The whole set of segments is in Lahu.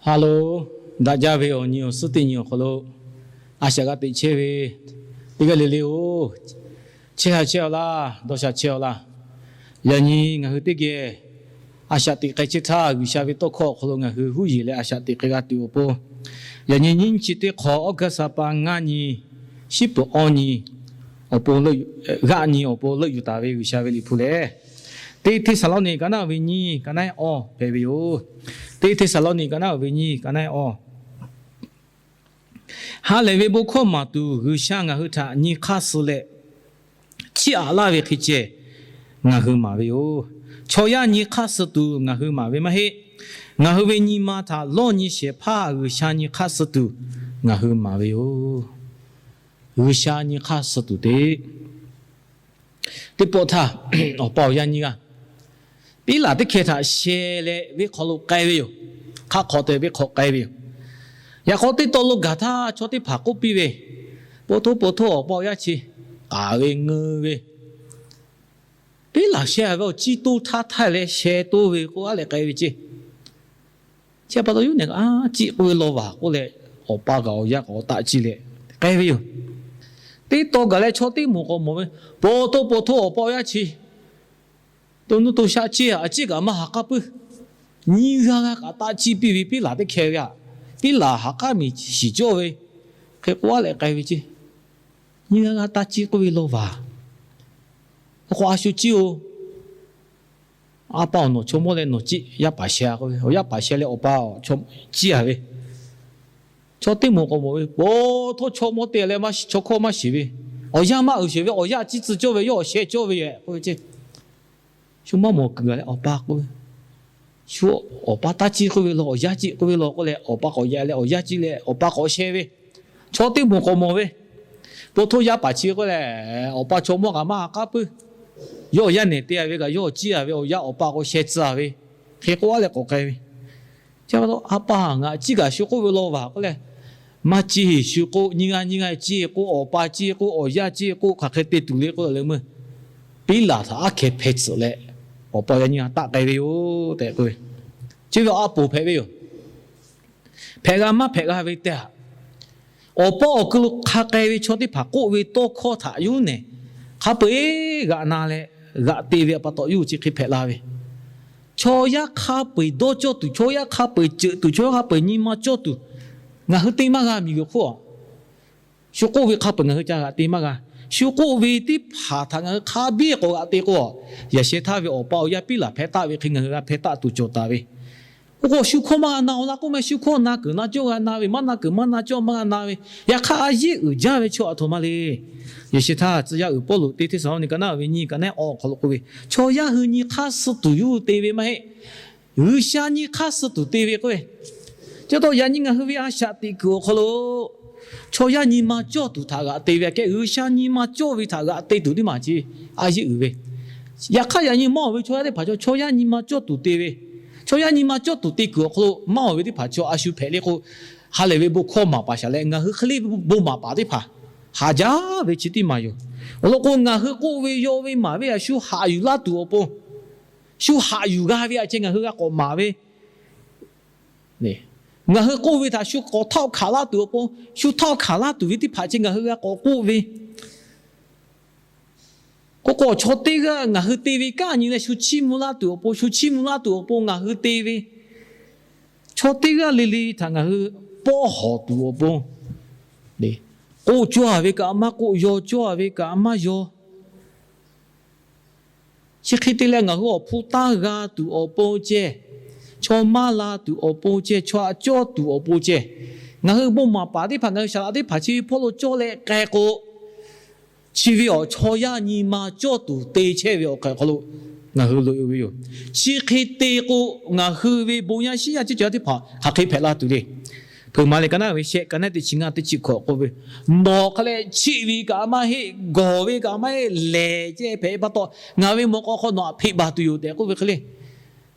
Ha loˬ, daꞈ jaˇ ve awˬ nyi awˬ suhˉ teˇ nyi awˬ hk'aw lo a shaꞈ g'a teꞈ chehˇ ve teˇ g'aˇ le le-oˬ, chehˇ sha chehˇ-aw laˇ, dawˇ sha chehˇ-aw laˇ. Yaꞈ nyi ngaˬ hui teˇ geh a shaꞈ teꞈ k'ai chehˇ htaˇ, G'uiˬsha ve tawˇ hkawˇ awˬ hk'aw lo ngaˬ hui huˉ yeˬ leh a shaꞈ teꞈ k'ai g'a tuˬ awˬ pon, yaꞈ nyi nyiˇ chi teˇ hk'awꞈ August ha pa ngaˇ nyi, shiˉ peuˬ awˇ nyi awˬ pon, g'aˆ nyi awˬ pon leuˆ yuˬ taˍ ve G'uiˬsha ve liꞈ hpu lehˬ, Teˇ Hteˇsaˍlawˇniˆ ka naˆ ve nyiˇ, ka naˆ-ehˉ awˇ hpehꞈ ve yoˬ. Teˇ Hteˇsaˍlawˇniˆ ka naˆ ve nyiˇ, ka naˆ-ehˉ awˇ. Ha lehˬ ve bon hkawˇ maˍ tuˬ G'uiˬsha ngaˬ hui htaꞈ nyi hk'aˇ suh leh chiˇ aꞈ laˇ ve hk'e ceh ngaˬ hui maˍ ve yoˬ. Chaw yaˇ nyi hk'aˇ suh tuˬ ngaˬ hui maˍ ve maˇ heˆ. Ngaˬ hui ve nyi ma htaꞈ lawˇ nyi shehˍ hpaˇ G'uiˬsha nyi hk'aˇ suh tuˬ ngaˬ hui maˍ ve yoˬ. G'uiˬsha nyi hk'aˇ suh tuˬ te. Teˇ pawˆ htaˇ, awˬ pa awˬ yaˇ nyiˇ g'aˇ piˉlaˬ teˇ hkeh htaꞈ sheh leh venˇ hk'aw lo k'ai ve yoˬ. Hk'aˆ hk'aw te venˇ hk'aw k'ai ve yoˬ. Yaꞈ hk'aw teˇ taw lo gaˬ htaˇ chaw teˇ hpaˍ k'oˆ piˇ ve, Paw htoˇ, paw htoˇ, awˬ pa awˬ yaˇ chi k'aˍ ve ngeu ve, piˉlaˬ sheh ve awˬ ciˇ toˇ htaˇ htaˇ leh sheh toˇ ve k'oˆ aˉ leh k'ai ve ceˇ. Chi pa taw yawˇ nehˬ a ciˆ k'oˆ ve law vaˬ k'oˆ leh, awˬ pa kaꞈ awˬ yaˇ kaꞈ awˬ taˆ ciˇ leh k'ai ve yoˬ. Teˇ taw gaˬ leh chaw teˇ moˍ k'awꞈ mawˬ ve, Paw htoˇ, paw htoˇ, awˬ pa awˬ yaˇ chi to nuˇ to shaˆ ciˇ, a ciˉ kaꞈ maˇ ha k'aˉ puiˉ. Nyiˇ g'aˇ g'aˇ kaꞈ taˆ ciˇ piˇ ve piˉlaˬ teˇ hkeh ve aꞈ, piˉlaˬ ha k'aˉ miˬ shiˍ cawˇ ve hk'e k'oˆ aˉ leh k'ai ve ceˇ. Nyiˇ g'aˇ g'aˇ taˆ ciˇ k'oˆ ve law vaˬ. K'o, a shu ciˇ-oˬ, a pa awˬ nawˬ chaw mawˇ leh nawˬ ciˆ, yaˇ paˍ sheh k'oˆ ve, awˬ yaˇ paˍ sheh leh awˬ pa ciˇ-a ve. Chaw teˇ moˍ k'awꞈ mawˬ ve, Paw htoˇ, chaw mawˇ te leh chaw hkawˇ maˇ shiˍ ve, awˬ yanˇ maˇ uiˍ sheˍ ve, awˬ yaˇ ciˇ tcuh cawˇ ve, yawˇ awˬ sheh cawˇ ve yoˬ k'oˆ ve ceˇ. Shu maˇ mawˬ kuiˬ gaˬ leh awˬ pa k'oˆ ve, Shu awˬ pa taˇ ciˇ k'oˆ ve law, awˬ yaˇ ciˆ k'oˆ ve law k'oˆ leh, awˬ pa k'awꞈ yaꞈ leh awˬ yaˇ ciˇ leh awˬ pa k'awꞈ sheh ve, chaw teˇ moˍ k'awꞈ mawˬ ve, Paw htoˇ, yaˇ paˍ chi k'oˆ leh, awˬ pa chaw mawˇ kaꞈ maˇ ha k'aˉ puiˉ. Yawˇ awˬ yaˇ nehˬ te-a ve kaꞈ yawˇ ciˇ-a ve, awˬ yaˇ awˬ pa k'awꞈ sheh tcuh-a ve hk'e k'oˆ aˉ leh k'awꞈ k'ai ve. Chi pa taw a pa ngaˬ ciˇ kaꞈ shu k'oˆ ve law vaˬ k'oˆ leh, maˇ ciˇ shu k'oˆ, nyiˇ g'aˇ nyiˇ g'aˇ ciˇ k'oˆ, awˬ pa ciˇ k'oˆ, awˬ yaˇ ciˇ k'oˆ, hk'aˬ hk'e te tuˬ le k'oˆ leh meuˇ, piˉlaˬ htaꞈ aˉ hkeh hpeh tcuhꞈ leh, awˬ pa yaˇ nyiˇ g'aˇ taˆ k'ai ve yoˬ tehꞈ k'oˆ ve. Chi ve awˬ a poˍ hpehꞈ ve yoˬ. Hpehꞈ g'a maˇ hpehꞈ g'a ve tehꞈ, awˬ pa awˬ kuiˬ lo hk'a k'ai ve chaw teˇ hpaˍ k'oˆ ve tawˇ hkawˇ htaꞈ yawˇ nehˬ hk'a peu-eˬ g'aꞈ na leh g'aꞈ te ve pa taw yawˇ hui chi hk'e hpehꞈ la ve. Chaw yaˇ hk'a peu-eˬ dawˇ cawˇ tuˬ, chaw yaˇ hk'a peu-eˬ ceuˬ tuˬ, chaw yaˇ hk'a peu-eˬ nyi ma cawˇ tuˬ ngaˬ hui te maˇ g'a miˬguiˬ hk'oˆ a. Shu k'oˆ ve hk'a peu-eˬ ngaˬ hui ca g'aꞈ te maˇ g'a. Shu k'oˆ ve teˇ hpaˍ htaꞈ ngaˬ hui hk'a biˇ k'awꞈ g'aꞈ te k'o, yaꞈ sheh htaˇ ve awˬ pa awˬ yaˇ piˉlaˬ hpehˇ taˆ ve hk'e ngaˬ hui g'a hpehˇ taˆ tuˬ cawˬ taˍ ve. K'o k'o, shu hkawˇ maˇ g'a na-o laˇ k'oˆ meh, shu hkawˇ na kuiˬ na cawˇ g'a na ve, maˇ na kuiˬ maˇ na cawˇ maˇ g'a na ve, yaꞈ hk'aˇ a yeˇ uiˍ jaˇ ve chaw aˬ htoꞈ ma le. Yaꞈ sheh htaˇ tcuh yaˇ uiˍ Pawˇluꞈ teˇ Hteˇsaˍlawˇniˆ ka naˆ ve nyiˇ, ka naˆ-ehˉ awˇ awˬ hk'aw lo k'oˆ ve, chaw yaˇ hui nyi hk'aˇ suh tuˬ yawˇ hui te ve maˇ heˆ. G'uiˬsha nyi hk'aˇ suh tuˬ te ve k'oˆ ve. Chi pa taw yaꞈ nyi ngaˬ hui ve a shaꞈ teꞈ kuiˬ awˬ hk'aw lo chaw yaˇ nyi ma cawˇ tuˬ htaꞈ g'aꞈ te ve aꞈ kehˉ, G'uiˬsha nyi ma cawˇ ve htaꞈ g'aꞈ te tuˬ teˇ maˬ chi a yeˇ uiˍ ve. Yaꞈ hk'aˇ yaꞈ nyi maˇ oˬ ve chaw yaˇ teˇ hpaˍ chaw, chaw yaˇ nyi ma cawˇ tuˬ te ve, chaw yaˇ nyi ma cawˇ tuˬ te kuiˬ awˬ hk'aw lo maˇ oˬ ve teˇ hpaˍ chaw a shu hpehꞈ le k'o, ha lehˬ ve bon hkawˇ maˍ paˍ shaˍ leh ngaˬ hui hk'e le bon maˍ paˍ teˇ hpaˍ haꞈ jaˇ ve chi teˇ maˬ yoˬ. Awˬ lawn k'o, ngaˬ hui k'oˆ ve yaw ve maˍ ve a shu haꞈ yuˬ laˇ tuˬ awˬ pon, shu haꞈ yuˬ g'a ve aꞈ ceh ngaˬ hui g'a k'awꞈ maˍ ve. Ngaˬ hui k'oˆ ve htaꞈ shu k'awꞈ htaˇ hkanˍ laˇ tuˬ awˬ pon, shu htaˇ hkanˍ laˇ tuˬ ve teˇ hpaˍ ceh ngaˬ hui g'a k'awꞈ k'oˆ ve. K'o k'o, chaw teˇ g'aˇ ngaˬ hui te ve kanˉ nyi leh shu chiˇ mvuh laˇ tuˬ awˬ pon, shu chiˇ mvuh laˇ tuˬ awˬ pon ngaˬ hui te ve, chaw teˇ g'aˇ le le htaꞈ ngaˬ hui pawˆ hawˍ tuˬ awˬ pon, k'oˆ cawˇ ve kaꞈ maˇ k'oˆ, yaw cawˇ ve kaꞈ maˇ yaw. Chi hk'e te leh ngaˬ hui awˬ hpu taˇ g'a tuˬ awˬ pon ceh, chaw maˇ la tuˬ awˬ pon ceh, chaw haꞈ cawˇ tuˬ awˬ pon ceh, ngaˬ hui bon maˍ paˍ teˇ hpaˍ, ngaˬ hui shaˍ laꞈ teˇ hpaˍ chi hpawˇ lo cawˇ leh k'ai k'o, chi ve awˬ chaw yaˇ nyi ma cawˇ tuˬ te chehˇ ve awˬ hk'aw lo ngaˬ hui loꞈ-e ve yoˬ. Chi hk'e te k'o, ngaˬ hui ve bon yaˇ shiˉ yaˇ ceuˇ ceuˬ yaˇ teˇ hpaˍ hk'aˬ hk'e hpehꞈ la tuˬ le. Hpeuꞈ maˍ leh ka naˆ ve shehˆ, ka naˆ teˇ chi ngaˇ teˇ chi hkawꞈ k'oˆ ve, Nawˬ hk'a leh chiˆ ve kaꞈ maˇ heˆ, gawˬ ve kaꞈ maˇ heˆ, lehˬ ceh hpehꞈ pa taw, ngaˬ ve mawꞈ k'aw hk'aw nawˬ htaꞈ hpeꞈ baˬ tuˬ yoˬ tehꞈ k'oˆ ve hk'e le.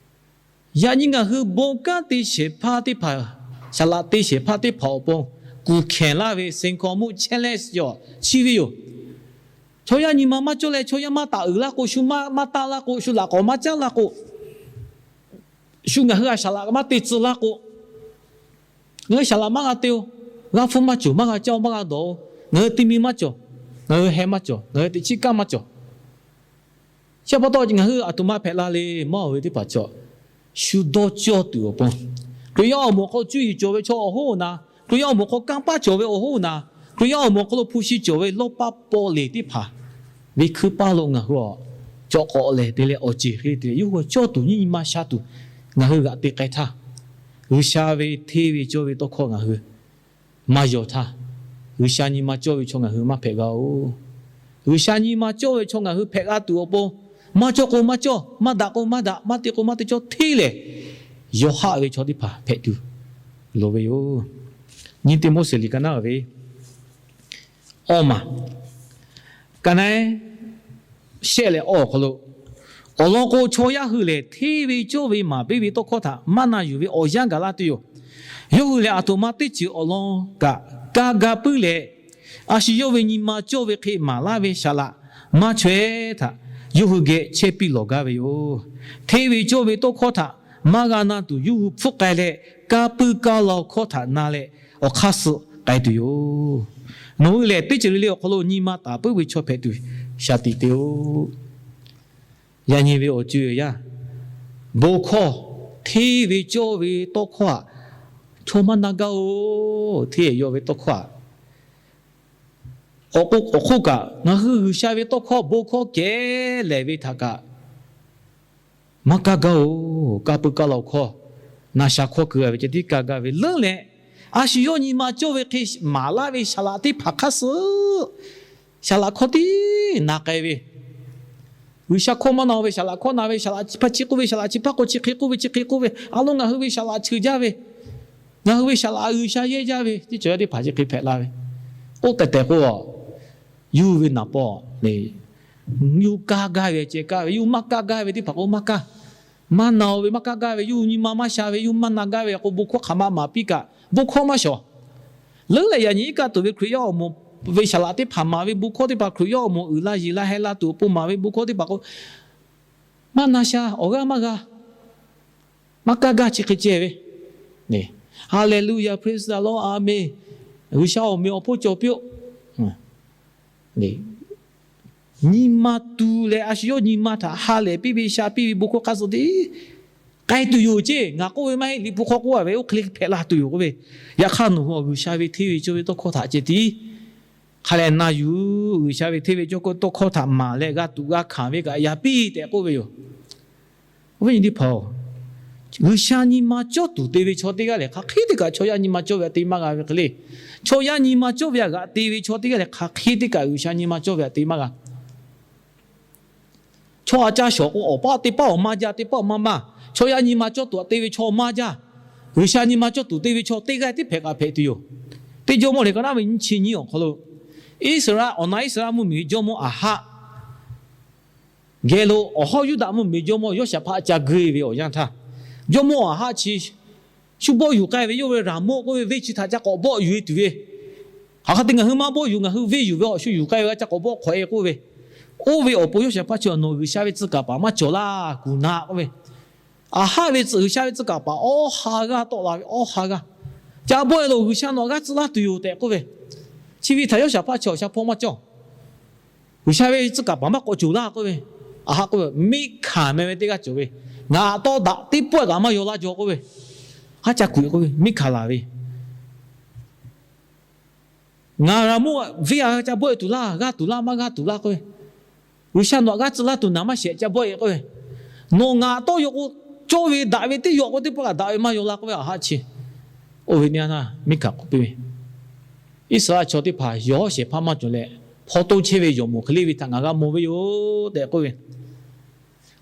Yaꞈ nyi ngaˬ hui bon kanˉ te shehˍ hpaˇ teˇ hpaˍ, shaˍ laꞈ te shehˍ hpaˇ teˇ hpaˍ awˬ pon kuˬ hkehˬ laˇ ve สังคม challenge yaˬ chi ve yoˬ. Chaw yaˇ nyi ma maˇ cawˇ leh chaw yaˇ maˇ taˍ uiˍ laˇ k'o, shu maˇ maˇ taˆ laˇ k'o, shu laꞈ k'awꞈ maˇ caˉ laˇ k'o, shu ngaˬ hui a shaˍ laꞈ maˇ te tcuh laˇ k'o, Ngaˬ hui saˍ laꞈ maˇ g'a te-o. G'aˇ hpfuhˇ maˇ cawˬ, maˇ g'a caˇ-o, maˇ g'a dawˬ-o. Ngaˬ hui te mi maˇ cawˬ. Ngaˬ hui heh maˇ cawˬ. Ngaˬ hui teꞈ chiˉ kaˇ maˇ cawˬ. Chi pa taw ngaˬ hui aˬ htoꞈ ma hpehꞈ la le maˇ-oˬ ve teˇ hpaˍ chaw, shu dawˇ cawˇ tuˬ awˬ pon, Hkriꞈ yaˇ awˬ moˍ hk'aw lo cuˇ yiˍ cawˬ ve chaw awˬ hoˉ naˍ, Hkriꞈ yaˇ awˬ moˍ hk'aw kanˇ paˇ cawˬ ve awˬ hoˉ naˍ, Hkriꞈ yaˇ awˬ moˍ hk'aw lo hpu shi cawˬ ve lawˇ paˇ paw le teˇ hpaˍ ve hkui paˇ lo ngaˬ hui a cawˬ k'awꞈ lehˬ te leh awˬ ceˬ hk'e te leh yawˇ hui cawˇ tuˬ nyi ma sha tuˬ ngaˬ hui g'aꞈ te k'ai htaˇ, G'uiˬsha ve hteˇ ve cawˇ ve tawˇ hkawˇ ngaˬ hui maˇ yaw htaˇ, G'uiˬsha nyi ma cawˇ ve chaw ngaˬ hui maˇ hpehꞈ g'a-oˬ. G'uiˬsha nyi ma cawˇ ve chaw ngaˬ hui hpehꞈ g'a tuˬ awˬ pon, maˇ cawˇ k'o maˇ cawˇ, maˇ daꞈ k'o maˇ daꞈ, maˇ te k'o maˇ te cawˇ hteˇ lehˬ, yawˇ haˆ ve chaw teˇ hpaˍ hpehꞈ tuˬ loˍ ve yoˬ. Nyiˇ Tiˆmoˉseˍ liꞈ ka naˉ ve awˇ maˬ ka naˉ shehˆ leh awˇ awˬ hk'aw lo, awˬ lawn k'o, chaw yaˇ hui lehˬ hteˇ ve cawˇ ve maˍ piˇ ve tawˇ hkawˇ htaꞈ maˇ na yuˬ ve awˬ yanˇ gaˬ laˇ tuˬ yoˬ. Yawˇ hui lehˬ, aˬ htoꞈ ma teˇ ceuˬ awˬ lawn kaꞈ ka ga puiˉ leh, a shu yawˇ ve nyi ma cawˇ ve hk'e maˍ laˇ ve saˍ laꞈ maˇ chaweh htaꞈ yawˇ hui geh chehˇ piˇ lawˬ gaˇ ve yoˬ. Hteˇ ve cawˇ ve tawˇ hkawˇ htaꞈ maˇ g'a na tuˬ yawˇ hui hpfuhˆ k'ai leh, kaˇ puiˉ kaˇ law hkawˇ htaꞈ na leh awˬ hk'aˇ suh k'ai tuˬ yoˬ. Nawˬ hui lehˬ, teˇ ceuˬ le le awˬ hk'aw lo nyi ma taˍ puiˉ ve chaw hpehꞈ tuˬ shaˍ tiꞈ te-o. Yaꞈ nyi ve awˬ co-e yaˇ, bon hkawˇ, hteˇ ve cawˇ ve tawˇ hkawˇ aꞈ chaw maˇ na gaˇ-oˬ. Hteˇ yaw ve tawˇ hkawˇ aꞈ, awˬ hk'oˆ kaꞈ ngaˬ hui G'uiˬsha ve tawˇ hkawˇ bon hkawˇ kehˉ lehˬ ve htaꞈ kaꞈ maˇ kaˇ gaˇ-oˬ. Kaˇ puiˉ kaˇ law hkawˇ, na sha hkawˇ keu g'a ve ceh tiˉ kaˇ gaˇ ve leuˉ leh, a shu yawˇ nyi ma cawˇ ve hk'e maˍ laˇ ve saˍ laꞈ teˇ hpaˍ hk'aˇ suh saˍ laꞈ hkawˇ tiˉ na k'ai ve, G'uiˬsha hkawˇ maˇ na ve saˍ laꞈ hkawˇ na ve, saˍ laꞈ chi hpaˇ chi k'oˆ ve, saˍ laꞈ chi hpaˇ k'o chi hk'e k'oˆ ve, chi hk'e k'oˆ ve, a lo ngaˬ hui ve saˍ laꞈ cheuˬ jaˇ ve, ngaˬ hui ve saˍ laꞈ G'uiˬsha yehˇ jaˇ ve, teˇ cawˬ yaˇ teˇ hpaˍ chi hk'e hpehꞈ la ve, k'oˆ tehˬ tehˬ k'o, yawˇ hui ve naˍ paw le, yawˇ hui kaˇ gaˇ ve ceh kaˇ ve, yawˇ hui maˇ kaˇ gaˇ ve teˇ hpaˍ k'o maˇ kaˇ, maˇ na-o ve maˇ kaˇ gaˇ ve, yawˇ hui nyi ma maˇ sha ve, yawˇ hui maˇ na gaˇ ve k'o, bon hkawˇ hk'aˬ ma maˍ piˇ kaꞈ bon hkawˇ maˇ shawˍ. Leuˉ leh yaꞈ nyi iˉ kaˆ tuˬ ve Hkriꞈ yaˇ awˬ moˍ ve saˍ laꞈ teˇ hpaˍ maˍ ve bon hkawˇ teˇ hpaˍ, Hkriꞈ yaˇ awˬ moˍ uiˍ la yiˬ la heh la tuˬ awˬ pon maˍ ve bon hkawˇ teˇ hpaˍ k'o, maˇ na sha, awˬ g'aˇ maˇ g'a, maˇ kaˇ gaˇ chi hk'e ceh ve. Hallelujah, praise the Lord, amen. G'uiˬsha awˬ meꞈ awˬ hponˇ cawˬ piˇ-oˆ. Nyi ma tu leh a shu yawˇ nyi ma htaꞈ ha lehˬ piˇ ve sha piˇ ve bon hkawˇ hk'aˇ suh tiˉ k'ai tuˬ yoˬ ceˇ. Ngaˬ k'oˆ ve maˇ heˆ, Liꞈ hpu hk'aw k'oˆ a ve oˇ hk'e le hpehꞈ la tuˬ yoˬ k'oˆ ve. Yaꞈ hk'aˇ nawˬ hui G'uiˬsha ve hteˇ ve cawˇ ve tawˇ hkawˇ htaꞈ ceh tiˉ hk'a lehˬ na yuˬ. G'uiˬsha ve hteˇ ve cawˇ ve tawˇ hkawˇ htaꞈ maˍ leh g'a tuꞈ g'a hkanˍ ve kaꞈ yaꞈ piˇ tehꞈ k'oˆ ve yoˬ. Awˬ viˉ nyi teˇ hpaˍ-oˬ, G'uiˬsha nyi ma cawˇ tuˬ te ve chaw teˇ g'aˇ lehˬ, hk'aˬ hk'e teˇ kaꞈ chaw yaˇ nyi ma cawˇ ve htaꞈ te maˇ g'a ve hk'e le. Chaw yaˇ nyi ma cawˇ ve htaꞈ g'aꞈ te ve chaw teˇ g'aˇ lehˬ, hk'aˬ hk'e teˇ kaꞈ G'uiˬsha nyi ma cawˇ ve htaꞈ te maˇ g'a. Chaw a ca shawˍ k'o, awˬ paˇ teˇ paˇ awˬ maˇ jaˇ, teˇ paˇ awˬ maˇ maˇ. Chaw yaˇ nyi ma cawˇ tuˬ htaꞈ te ve chaw maˇ jaˇ. G'uiˬsha nyi ma cawˇ tuˬ te ve chaw teˇ g'aˇ tiˉ hpehꞈ kaꞈ hpehꞈ tuˬ yoˬ. Teˇ Jawˇmawˇ lehˬ ka naˉ ve nyiˇ chi nyiˇ awˬ hk'aw lo, Iˉsaˍreˍlaˆ, awˬ na Iˉsaˍreˍlaˆ mvuhˇmiˬ ve jawˇmawˇ Aˍhaˆ geh lo awˬ hawˉ Yuˇdaꞈ mvuhˇmiˬ ve jawˇmawˇ Yawˇshaˍhpaˆ ca geuˆ ve awˬ yanˇ htaˇ, jawˇmawˇ Aˍhaˆ chi shu bawˆ yuˬ k'ai ve yawˇ ve Raˍmonˇ k'oˆ ve venˇ chi htaꞈ ca k'awꞈ bawˆ yuˬ e tuˬ ve, hk'aˬ hk'e te ngaˬ hui maˇ bawˆ yuˬ, ngaˬ hui venˇ yuˬ ve awˬ shu yuˬ k'ai ve g'a ca k'awꞈ bawˆ hk'awꞈ e k'oˆ ve. Oˇ ve awˬ pon Yawˇshaˍhpaˆ chi, Nawˬ G'uiˬsha ve tcuh kaˍ paˍ maˇ cawˬ laˇ, kuˬ na k'oˆ ve. Aˍhaˆ ve tcuh, G'uiˬsha ve tcuh kaˍ paˍ awˇ ha g'aˇ tawˆ la ve, awˇ ha g'aˇ ca bawˆ e lo, G'uiˬsha nawˬ g'aˇ tcuh laˇ tuˬ yoˬ tehꞈ k'oˆ ve. Chi ve htaꞈ Yawˇshaˍhpaˆ chi awˬ sha hpawˇ maˇ cawˇ. G'uiˬsha ve tcuh kaˍ paˍ maˇ k'awꞈ cawˬ laˇ k'oˆ ve. Aˍhaˆ k'oˆ ve, Miˉhkaˍ meh ve teˇ g'aˇ cawˬ ve, ngaˬ tawˇ daꞈ teˇ pawˆ kaꞈ maˇ yaw laˇ jaw k'oˆ ve. Haˉ ca kuˬ e k'oˆ ve, Miˉhkaˍ laˬ ve, Ngaˬ Raˍmonˇ venˇ a ca bawˆ e tuˬ laˇ, g'aˇ tuˬ laˇ, maˇ g'aˇ tuˬ laˇ k'oˆ ve. G'uiˬsha nawˬ htaꞈ g'aˇ tcuh laˇ tuˬ naˍ maˇ shehˍ ca bawˆ e k'oˆ ve. Nawˬ ngaˬ tawˇ yaw k'o, cawˇ ve daꞈ ve teˇ yaw k'o teˇ pawˆ kaꞈ daꞈ ve maˇ yaw laˇ k'oˆ ve. Aˍhaˆ chi oˇ ve teˇ yanˇ htaˇ Miˉhkaˍ k'oˆ piˇ ve, Iˉsaˍreˍlaˆ chaw teˇ hpaˍ yawˬ hawˉ shehˍ hpaˇ maˇ cawˬ leh, hpawˇ toˇ chehˇ ve yawˬ moˍ hk'e le ve htaꞈ ngaˬ g'a mawˬ ve yoˬ tehꞈ k'oˆ ve.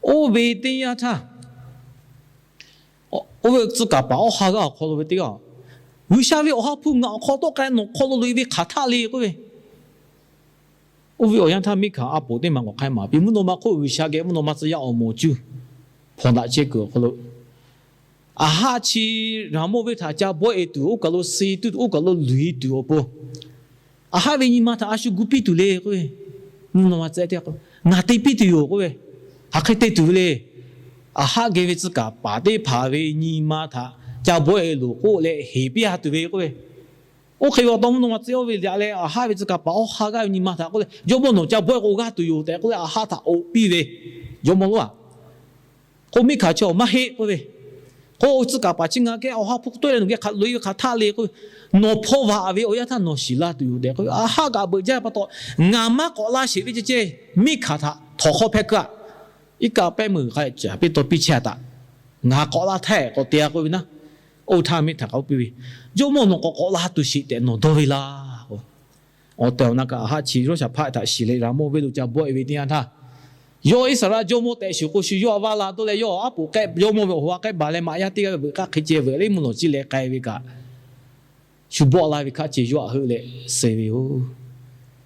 Oˇ ve teˇ yanˇ htaˇ, oˇ ve tcuh kaˍ paˍ awˇ ha g'aˇ awˬ hk'aw lo ve teˇ g'aˇ, G'uiˬsha ve Awˬ ha hpu ngaˬ awˬ hk'aw tawˆ k'ai, nawˬ hk'aw lo loꞈ e ve hk'aˬ htaˆ le k'oˆ ve. Oˇ ve awˬ yanˇ htaˇ Miˉhkaˍ a poˍ teˇ maˬ k'awꞈ hk'ai maˍ piˇ, mvuhˇ naw ma hk'oˆ G'uiˬsha geh mvuhˇ naw ma tcuh yaˇ awˬ moˍ cuˇ hpawnˬ daꞈ chehˇ kuiˬ awˬ hk'aw lo, Aˍhaˆ chi Raˍmonˇ venˇ htaꞈ ca bawˆ e tuˬ, oˇ kaˬ lo suh tuˬ, oˇ kaˬ lo loꞈ e tuˬ awˬ pon, Aˍhaˆ ve nyi ma htaꞈ a shu gu piˇ tuˬ le k'oˆ ve. Mvuhˇ naw ma tcuh yaˇ teˇ g'aˇ k'o, Ngaˬ te piˇ tuˬ yoˬ k'oˆ ve. Hk'aˬ hk'e te tuˬ ve le. Aˍhaˆ geh ve tcuh kaˍ paˍ teˇ hpaˍ ve nyi ma htaꞈ ca bawehˇ loˬ k'oˆ leh heˍ piˇ a tuˬ ve k'oˆ ve. Oˇ hk'e ve awˬ taw mvuhˇ naw ma tcuh oˇ ve yaꞈ leh, Aˍhaˆ ve tcuh kaˍ paˍ awˇ ha g'aˇ ve nyi ma htaꞈ k'oˆ leh, Jawˇmawˇ nawˬ ca bawehˇ k'o g'aˇ tuˬ yoˬ tehꞈ k'oˆ leh, Aˍhaˆ htaꞈ k'oˆ piˇ ve. Jawˇmawˇ lonˉ-aˬ, k'o, miˇ hkanˍ chi awˬ maˇ heˆ k'oˆ ve, k'o, tcuh kaˍ paˍ chi ngaˬ geh awˬ ha hpu tawˆ leh nawˬ geh hk'aˬ loꞈ-e ve hk'aˬ htaˆ le k'oˆ ve, nawˬ hpawˇ vaꞈ ve awˬ yanˇ htaˇ nawˬ shiˍ la tuˬ yoˬ tehꞈ k'oˆ ve. Aˍhaˆ kaꞈ beuꞈ jaˇ pa taw, Ngaˬ maˇ k'awꞈ la sheˍ ve ceh ceh, miˇ hkanˍ htaꞈ htawnˍ hk'aw hpehˇ keu-a. Iˉ kaˆ pehˉ meuˇ hk'a ca piˇ taw piˇ chehˇ-a taꞈ. Ngaˬ k'awꞈ la htaˇ k'awꞈ te-a k'oˆ ve naˉ. Oˇ htaˇ miˇ htaꞈ k'awꞈ piˇ ve, Jawˇmawˇ nawˬ k'awꞈ k'awꞈ la tuˬ sheˍ tehꞈ nawˬ dawˇ ve laˇ. Awˬ tehˬ awˬ na kaꞈ Aˍhaˆ chi Yawˇshaˍhpaˆ htaꞈ shiˍ leh Raˍmoˆ venˇ lo ca bawehˇ ve teˇ yanˇ htaˇ, yawˇ Iˉsaˍreˍlaˆ jawˇmawˇ tehꞈ shuˍ k'o, shu yawˇ a vaˇ la dawˇ leh yawˇ aˉ poꞈ k'ehˆ jawˇmawˇ ve awˬ ha k'ehˆ baˬ leh maꞈ yaˇ teˇ g'aˇ ve veuꞈ k'aˇ hk'e ceh veuꞈ leh mvuhˇ lawˬ ciˇ leh k'ai ve kaꞈ, shu bawˆ la ve hk'a ceh yawˇ htaꞈ heuˆ leh suh ve yoˬ.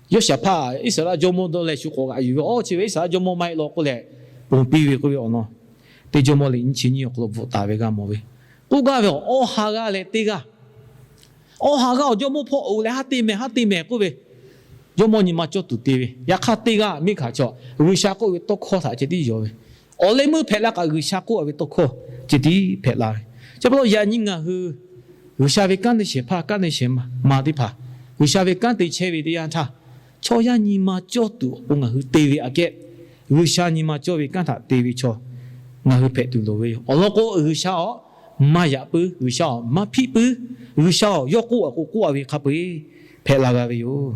Yawˇshaˍhpaˆ Iˉsaˍreˍlaˆ jawˇmawˇ dawˇ leh shu k'awꞈ g'aꞈ yuˬ ve, Awˇ, chi ve Iˉsaˍreˍlaˆ jawˇmawˇ maˇ heˆ law k'oˆ leh ponˬ piˇ ve k'oˆ ve awˬ lawn, teˇ jawˇmawˇ liꞈ nyiˇ chi nyiˇ awˬ hk'aw lo bvuhꞈ taˍ ve g'a mawˬ ve. K'oˆ gaˇ ve, awˇ ha g'aˇ leh teˇ g'aˇ, awˇ ha g'aˇ awˬ jawˇmawˇ hpawˇ oˬ leh haˉ te mehˍ haˉ te mehˍ k'oˆ ve, jawˇmawˇ nyi ma cawˇ tuˬ te ve. Yaꞈ hk'aˇ teˇ g'aˇ miˇ hkanˍ chaw G'uiˬsha k'oˆ ve tawˇ hkawˇ htaꞈ ceh tiˉ yaw ve. Awˬ leh meuˇ hpehꞈ la kaꞈ G'uiˬsha k'oˆ ve tawˇ hkawˇ ceh tiˉ hpehꞈ la ve. Chi pa taw yaꞈ nyi ngaˬ hui G'uiˬsha ve kanˉ te shehˍ hpaˇ kanˉ te shehˍ ma teˇ hpaˍ, G'uiˬsha ve kanˉ te chehˇ ve teˇ yanˇ htaˇ, chaw yaˇ nyi ma cawˇ tuˬ awˬ pon ngaˬ hui te ve aꞈ kehˉ, G'uiˬsha nyi ma cawˇ ve kanˉ htaꞈ te ve chaw ngaˬ hui hpehꞈ tuˬ loˍ ve yoˬ. Awˬ lawn k'o, G'uiˬsha awˬ maˇ yaꞈ puiˉ, G'uiˬsha awˬ maˇ hpiˆ puiˉ, G'uiˬsha awˬ yawˇ k'oˆ a k'o k'oˆ a ve hk'a peu-eˬ hpehꞈ la g'a ve yoˬ.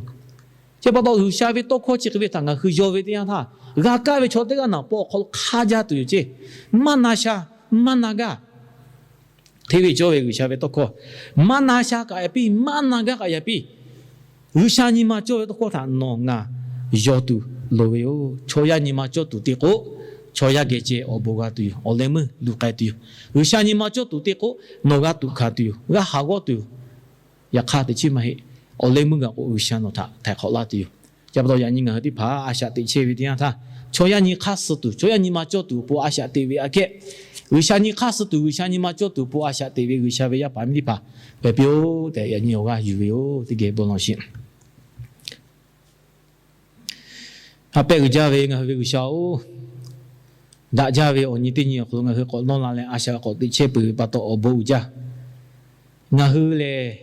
Chi pa taw G'uiˬsha ve tawˇ hkawˇ chi hk'e ve htaꞈ ngaˬ hui yaw ve teˇ yanˇ htaˇ, g'a kaˇ ve chaw teˇ g'aˇ naˍ paw awˬ hk'aw lo hk'aˇ jaˇ tuˬ yoˬ ceˇ. Maˇ na sha, maˇ na gaˇ. Hteˇ ve cawˇ ve G'uiˬsha ve tawˇ hkawˇ, maˇ na sha kaꞈ yaꞈ piˇ, maˇ na gaˇ kaꞈ yaꞈ piˇ. G'uiˬsha nyi ma cawˇ ve tawˇ hkawˇ htaꞈ nawˬ ngaˬ yaw tuˬ loˍ ve yoˬ. Chaw yaˇ nyi ma cawˇ tuˬ te k'o, chaw yaˇ geh ceh awˬ bon g'a tuˬ yoˬ, awˬ leh meuˇ luˬ k'ai tuˬ yoˬ. G'uiˬsha nyi ma cawˇ tuˬ te k'o, nawˬ g'a tuꞈ hkanˍ tuˬ yoˬ, g'a haˍ g'awˇ tuˬ yoˬ. Yaꞈ hk'aˇ teꞈ chiˉ maˇ heˆ. Awˬ leh meuˇ gaˬ k'o G'uiˬsha nawˬ htaꞈ htaiˍ hk'awꞈ laˇ tuˬ yoˬ. Chi pa taw yaꞈ nyi ngaˬ hui teˇ hpaˍ a shaꞈ teꞈ chehˇ ve teˇ yanˇ htaˇ, chaw yaˇ nyi hk'aˇ suh tuˬ, chaw yaˇ nyi ma cawˇ tuˬ awˬ pon a shaꞈ teꞈ ve aꞈ kehˉ, G'uiˬsha nyi hk'aˇ suh tuˬ, G'uiˬsha nyi ma cawˇ tuˬ awˬ pon a shaꞈ teꞈ ve G'uiˬsha ve yaˇ paˍ miˇ teˇ hpaˍ hpehꞈ piˇ-oˆ tehꞈ yaꞈ nyi awˬ g'aˇ yuˬ ve yoˬ. Teˇ geh bon lawˬ sheˍ. Ha pehˆ uiˍ jaˇ ve ngaˬ hui ve G'uiˬsha-oˬ, daꞈ jaˇ ve awˬ nyi teˇ nyi awˬ hk'aw lo ngaˬ hui k'awꞈ nawˇ la leh a shaꞈ k'awꞈ teꞈ chehˇ peuˬ ve pa taw awˬ bon uiˍ jaˇ. Ngaˬ hui lehˬ,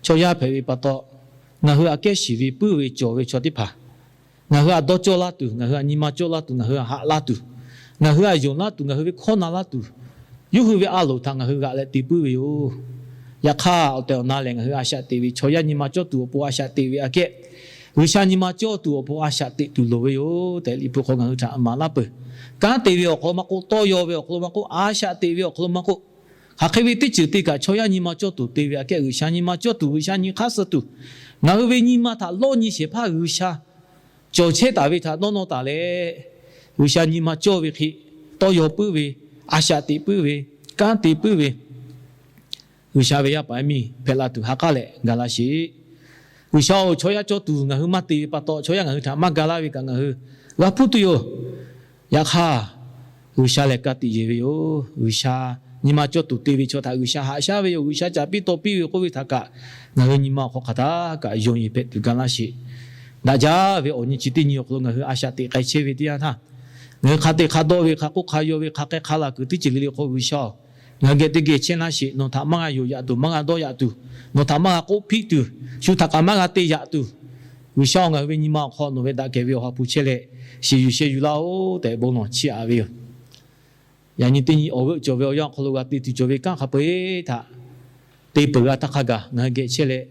chaw yaˇ hpehꞈ ve pa taw, ngaˬ hui aꞈ kehˉ shiˍ ve puiˉ ve cawˬ ve chaw teˇ hpaˍ, ngaˬ hui aꞈ dawˇ cawˇ laˇ tuˬ, ngaˬ hui aꞈ nyi ma cawˇ laˇ tuˬ, ngaˬ hui aꞈ haꞈ laˇ tuˬ, ngaˬ hui aꞈ yonˍ laˇ tuˬ, ngaˬ hui ve hkawˇ na laˇ tuˬ, yawˇ hui ve a loˍ htaꞈ ngaˬ hui g'aꞈ leh te puiˉ ve yoˬ. Yaꞈ hk'aˇ awˬ tehˬ awˬ na lehˬ, ngaˬ hui a shaꞈ teꞈ ve chaw yaˇ nyi ma cawˇ tuˬ awˬ pon a shaꞈ teꞈ ve aꞈ kehˉ, G'uiˬsha nyi ma cawˇ tuˬ awˬ pon a shaꞈ teꞈ tuˬ loˍ ve yoˬ tehꞈ Liꞈ hpu hk'aw ngaˬ hui htaꞈ maˍ laˇ peuˬ. Kanˉ te ve awˬ hk'aw lo maˇ k'oˆ, tawˇ yaw ve awˬ hk'aw lo maˇ k'oˆ, a shaꞈ teꞈ ve awˬ hk'aw lo maˇ k'oˆ, hk'aˬ hk'e ve teˇ ceuˬ te kaꞈ chaw yaˇ nyi ma cawˇ tuˬ te ve aꞈ kehˉ G'uiˬsha nyi ma cawˇ tuˬ, G'uiˬsha nyi hk'aˇ suh tuˬ, ngaˬ hui ve nyi ma htaꞈ lawˇ nyi shehˍ hpaˇ G'uiˬsha cawˬ chehˇ taˍ ve htaꞈ dawˇ nawˇ taˍ leh, G'uiˬsha nyi ma cawˇ ve hk'e tawˇ yaw puiˉ ve, a shaꞈ teꞈ puiˉ ve, kanˉ te puiˉ ve, G'uiˬsha ve yaˇ paˍ yaˇ miˇ hpehꞈ la tuˬ ha k'aˉ leh ga laˇ sheˍ. G'uiˬsha-oˬ, chaw yaˇ cawˇ tuˬ ngaˬ hui maˇ te ve pa taw, chaw yaˇ ngaˬ hui htaꞈ maˇ ga laˇ ve kaꞈ ngaˬ hui g'a hpuˇ tuˬ yoˬ. Yaꞈ hk'aˇ, G'uiˬsha lehˬ ka tiꞈ yeˬ ve yoˬ. G'uiˬsha nyi ma cawˇ tuˬ te ve chaw htaꞈ G'uiˬsha haꞈ shaˉ ve yoˬ. G'uiˬsha caˍ piˇ taw piˇ ve k'oˆ ve htaꞈ kaꞈ ngaˬ hui nyi ma awˬ hk'aw hk'aˬ htaˇ kaꞈ yonˍ yeˬ hpehꞈ tuˬ ga laˇ sheˍ. Daꞈ jaˇ ve awˬ nyi chi teˇ nyi awˬ hk'aw lo ngaˬ hui a shaꞈ teꞈ k'ai chehˇ ve teˇ yanˇ htaˇ, ngaˬ hui hk'a te hk'a dawˇ ve, hk'a k'oˆ hk'a yaw ve, hk'a k'ai hk'a laˬ kuiˬ teˇ ceuˬ le le hk'aw G'uiˬsha-oˬ, ngaˬ hui geh teˇ geh chehˇ laˇ sheˍ. Nawˬ htaꞈ maˇ g'a yonˍ yaꞈ tuˬ, maˇ g'a dawˇ yaꞈ tuˬ, nawˬ htaꞈ maˇ g'a k'oˆ hpiˆ tuˬ, shu htaꞈ kaꞈ maˇ g'a te yaꞈ tuˬ, G'uiˬsha-oˬ, ngaˬ hui ve nyi ma awˬ hk'aw nawˬ ve daꞈ kehˬ ve awˬ ha hpu chehˇ leh, shiˍ yuˬ sheh yuˬ laˇ-oˆ tehꞈ bon lawˬ chiˇ aꞈ ve yoˬ. Yaꞈ nyi teˇ nyi awˬ g'euˆ cawˬ ve awˬ yanˇ awˬ hk'aw lo g'a te tuˬ cawˬ ve kanˉ hk'a peu-eˬ htaꞈ te peuˬ g'a htaˇ hk'a gaˬ ngaˬ hui geh chehˇ leh,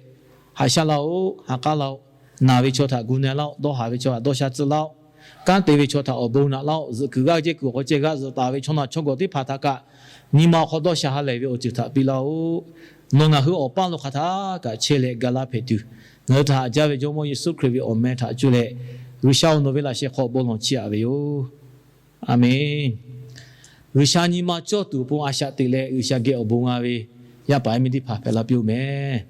haꞈ shaˉ laˇ-oˆ, ha k'aˉ laˇ-oˆ, naˬ ve chaw htaꞈ gu na laˇ-oˆ, dawˇ haˍ ve chaw htaꞈ dawˇ sha tcuh laˇ-oˆ, kanˉ te ve chaw htaꞈ awˬ bon naꞈ laˇ-oˆ, zuhꞈ kuiˬ g'aˇ ceh kuiˬ awˬ hk'aw ceh g'aˇ zuhꞈ taˍ ve chaw na chaw gawˬ teˇ hpaˍ htaꞈ kaꞈ nyi ma awˬ hk'aw dawˇ sha ha lehˬ ve awˬ ceuˬ htaꞈ piˇ laˇ-oˆ. Nawˬ ngaˬ hui awˬ paˇ lo hk'aˬ htaˇ kaꞈ chehˇ leh ga laˇ hpehꞈ tuˬ, ngaˬ hui htaꞈ jaˇ ve Jawˇmawˇ Yeˍsuˆ Hkriꞈ ve awˬ meh htaꞈ cuˇ leh, G'uiˬsha-oˬ, nawˬ ve laꞈ sheh hk'aw bon lawˬ chiˇ aꞈ ve yoˬ. A menˬ. G'uiˬsha nyi ma cawˇ tuˬ awˬ pon a shaꞈ teꞈ leh G'uiˬsha geh awˬ bon g'a ve yaˇ paˍ yaˇ miˇ teˇ hpaˍ hpehꞈ la piˇ-oˆ mehˍ.